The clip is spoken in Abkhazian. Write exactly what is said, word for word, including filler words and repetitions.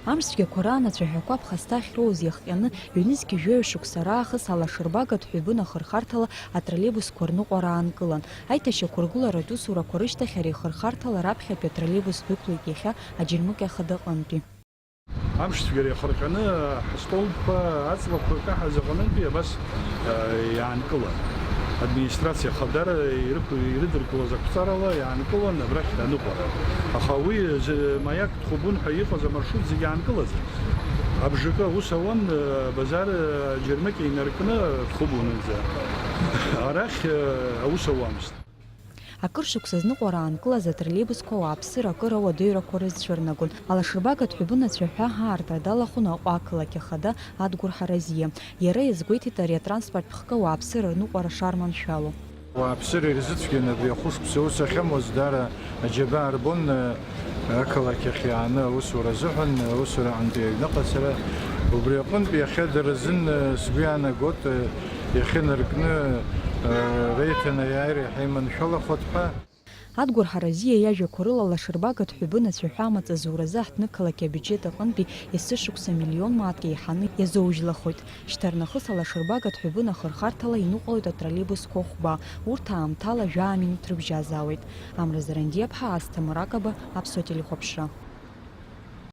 Амшцәгьақәа раан ацәаҳәақәа аԥхасҭа ахьроуз иахҟьаны, ҩнызқьи жәаҩа шықәса раахыс алашырбагатә ҳәыбын ахырхарҭала атроллейбусқәа рныҟәара аанкылан. Аиҭашьақәыргыларатә усурақәа рышьҭахь ари ахырхарҭала раԥхьатәи атроллейбус дәықәлеит иахьа аџьармыкьа ахада аҟынтәи. Амшцәгьара иахырҟьаны ҳастолбқәа аҵлақәа каҳаз аҟынтәи абас, э, иаанкылан. Администрациа хадара ирықә-, ирыдыркылаз ақәҵарала иаанкылан абрахь аныҟәара. Аха уи зы маиак Тхәыбун ҳәа иҟаз амаршрут зегьы аанкылаӡан. Абжакы аус ауан, э, Базар, э, Џьармыкьа инаркны Тхәыбунынӡа. Арахь, э, аус ауамызт. Акыр шықәса зныҟәара аанкылаз атроллейбусқәа ауааԥсыра акыр ауадаҩрақәа рызцәырнагон. Алашырбагатә ҳәыбын ацәаҳәа аартра далахәын Аҟәа ақалақь ахада Адгәыр Ҳаразиа. Иара иазгәеиҭеит ари атранспорт ԥхк ауааԥсыра рныҟәара шарманшәало. Ауааԥсыра ирзыцәгьаны абри ахәышықәса аус ахьамуаз даара аџьабаа рбон, ақалақь ахь иааны аусура азыҳәан, аусура аҟынтәи аҩныҟа сара. Убри аҟынтә иахьа дара рзын сгәы иаанагоит, иахьынаркны, реиҭанеиааира иаҳа иманшәалахоит ҳәа. Адгәыр Ҳаразиа иажәақәа рыла, алашырбагатә ҳәыбын ацәаҳәа амаҵ азуразы аҳҭнықалақь абиуџьет аҟынтәи есышықәса миллион мааҭк еиҳаны иазоужьлахоит. Шьҭарнахыс алашырбагатә ҳәыбын ахырхарҭала иныҟәоит атроллейбусқәа хәба, урҭ аамҭала жәаа минуҭ рыбжьазаауеит. Амра Зарандиаԥҳа, Асҭамыр Акаба, Аԥсуа телехәаԥшра.